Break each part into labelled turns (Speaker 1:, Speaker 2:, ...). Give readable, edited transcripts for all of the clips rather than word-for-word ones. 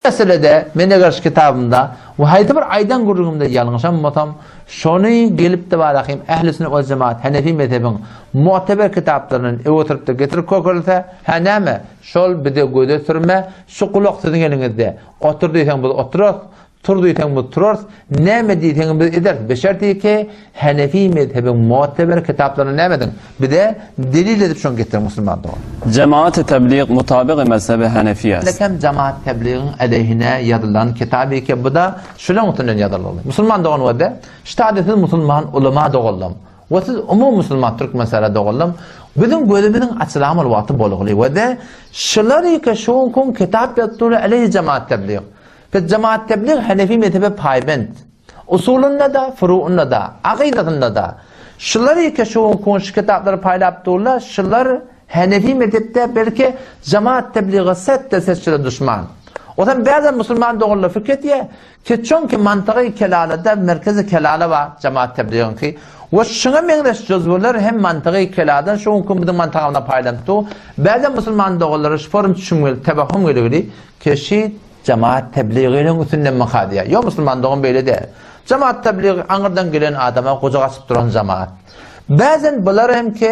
Speaker 1: Meselede men eger şu kitabymda we haýsy bir aýdan gürrüňimde ýalňyşan bolsam, şony gelip-de barahym ähli sünnet wal jemaat henefi mezhebiň mu'teber kitaplaryndan öwürtirip-de getirip görkezilse, hä näme, şol bize göze sürme, şu gulak siziň eliňizde, otur diýseň biz oturarys, Tur diýseň biz turarys, näme diýseňem biz ederis. Beşerti ki, Henefi mezhebiň mu'teber kitaplaryny näme ediň? Bize delil edip şony getiriň musulman dogan.
Speaker 2: Jemaat-y teblig mutabygy mezhebi Henefi est.
Speaker 1: Lekem jemaat tebligiň aleýhine ýazylan kitap eke bu-da şulaň üstünden ýazylgyly. Musulman dogan we-de, ştada siz musulman ulama doganlam we siz umumy musulman türkmenistana doganlam biziň gözümiziň açylamaly wagty bolgyly we-de şular eke şuňkuň kitap ýazyp aleýhi jemaat teblig. Biz jemaat teblig hanefi mezhebe paýbent. Usulynda-da, furu'ynda-da, akydasynda-da. Şular eke şu gün şu kitaplary paýlap durlar, şular hanefi mezhepde belki jemaat tebliga set-de set şular duşman. Ozan bäzem musulman doganlar fikir etýär, ki çünki mantygy kelalada merkezi kelala bar jemaat tebligiňki. We şuňa meňzeş juzwlar hem mantygy keladan şu günki biziň mantagymyzda paýlanyp dur. Bäzem musulman doganlara şu forum düşüňmeli, tebahhum geligili, Keşi jemaat tebligynyň üstünden myka diýýär. Ýok musulman dogan beýle däl. Jemaat tebligy aňyrdan gelen adama gujak açyp duran jemaat. Bäzen bular hem ki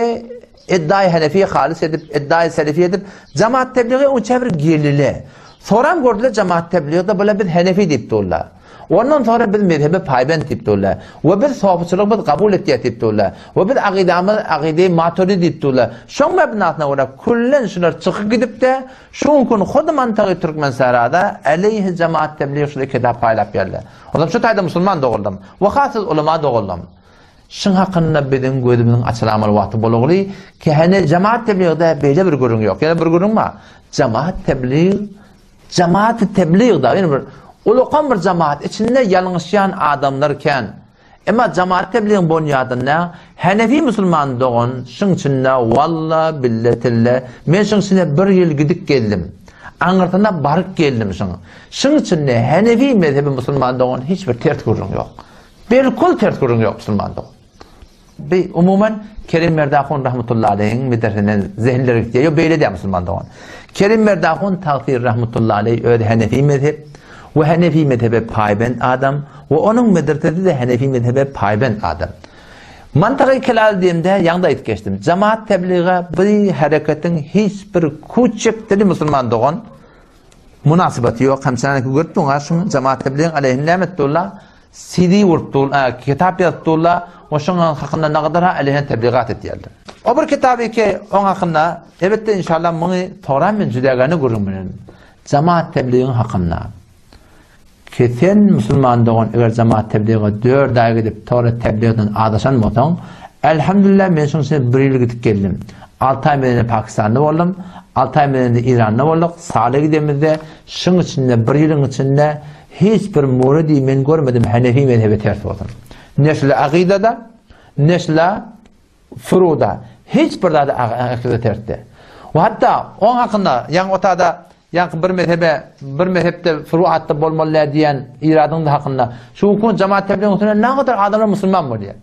Speaker 1: eddaýy hanefi halys edip, eddaýy selefi edip, jemaat tebligy oňça bir gelile. Soram gördüler jemaat tebligyda bular biz hanefi diýip durlar. Ondan sonra biz mezhebe paýbent diýip durlar. We biz sopuçylygy biz kabul etýär diýip durlar. We biz akydamyz akydy maturidi diýip durlar. Şoň mebnasyna görä küllen şular çykyp gidip-de Şu gün hut mantagy Türkmensährada aleýhi jemaat teblig şuly kitap paýlap geldi. Ozam şu taýda musulman doguldym. We has ulama doguldym. Şuň hakynda biziň gözümiziň açylamaly wagty bolugly ki hene jemaat tebligde beýle bir gürrüň ýok. Ýene bir gürrüň bar. Jemaat teblig jemaat teblig da ýene bir ulakan bir jemaat içinde ýalňyşýan adamlar kän. Emma jamaat tebligiň bonýadynda Hanefi musulman dogan şyň içinde walla bille tille men şyň içinde bir ýyl gidip geldim. Aňyrsyna baryp geldim şyň. Şyň içinde Hanefi mezhebi musulman dogan hiç bir ters gürrüň ýok. Belkul ters gürrüň ýok musulman dogan. Bi umuman Kerim Merdahun rahmetullahi aleýhiň medresesinden zehinleri gitýär. Ýok beýle däl musulman dogan. Kerim Merdahun tagsyr rahmetullahi aleýh özi Hanefi mezhep we Hanefi mezhebe paýbent adam. We onuň medresesi-de Henefi mezhebe paýbent adam. Mantygy kelal diýemde ýaňda aýdyp geçdim. Jemaat tebliga bu hereketiň hiç bir küçük dili musulman dogan munasybaty ýok. Hemçeneki görüp durňa şuň jemaat tebligiň aleýhine näme etdi ola? CD urup dur, kitap ýazyp durla, we şuň hakynda nagadar aleýhine tebligat etýärler. O bir kitaby ki oň hakynda elbetde inşallah muny soran men jüdägäne gürrüň bilen. Jemaat tebligiň hakynda. Ki sen musulman dogan eger jemaat tebliga dört aý gidip tora tebligden azaşan bolsaň, Elhamdülillah men şuň üçin bir ýyl gidip geldim. Alty aý men Pakistanda boldum, alty aý men Iranda bolduk, Sala gidemizde şuň içinde bir ýylyň içinde hiç bir muridi men görmedim Hanefi mezhebe ters bolsun. Ne şula akydada, ne şula Furuda hiç bir zady akyda tertdi. We hatda oň hakynda ýaňy otada ýaňky bir mezhebe bir mezhepde furuatda bolmaly däl diýen iradyň da hakynda şu gün jemaat tebligiň üstüne nägadar adamlar musulman bolýar.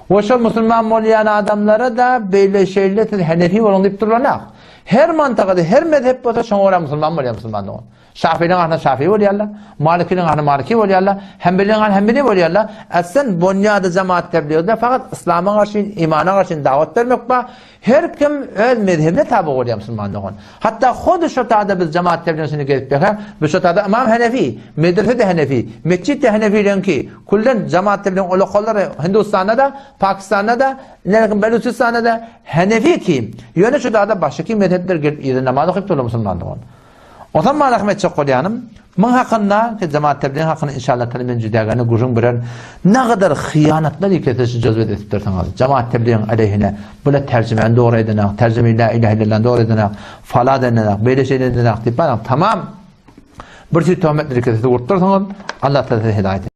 Speaker 1: We şol musulman bolýan adamlara da beýle şeýle siz henefi boluň diýip durlanak. Her mantagada her mezhep bolsa şoňa görä musulman bolýar musulman dogan. Şafiliň ahli şafi bolýarlar, malikiniň ahli maliki bolýarlar, hembeliň ahli hembeli bolýarlar. Aslen bonýady jemaat tebligde fakat islama garşy, imana garşy dawat bermek bar. Her kim öz mezhebine taby bolýar musulman dogan. Hatda hody şo tada biz jemaat tebligini gezip berse, biz şo tada Imam Hanefi, medrese de Hanefi, metjit de Hanefileňki, kullen jemaat tebligiň ulakalary Hindistanda da, Pakistanda da, nerekim Beluçistanda da Hanefi kim? Ýöne şu tada başga mezhepler gelip ýerde namaz okyp durlar musulman dogan. Onsoň maňa rahmet etjek bolýanym, muň hakynda, ki jemaat tebligiň hakynda inşallah taala men jüdägäne gürrüň bererin. Nagadar hyýanatlar ikesi şu jözbet edipdirsiňiz. Jemaat tebligiň aleýhine bula terjimäni dogry edenak, terjime la ilahe illallany dogry edenak, fala edenak, beýle şeýle edenak diýip baram tamam bir tüý töhmetler ikesi urupdyrsyňyz. Allah taala size hidaýet.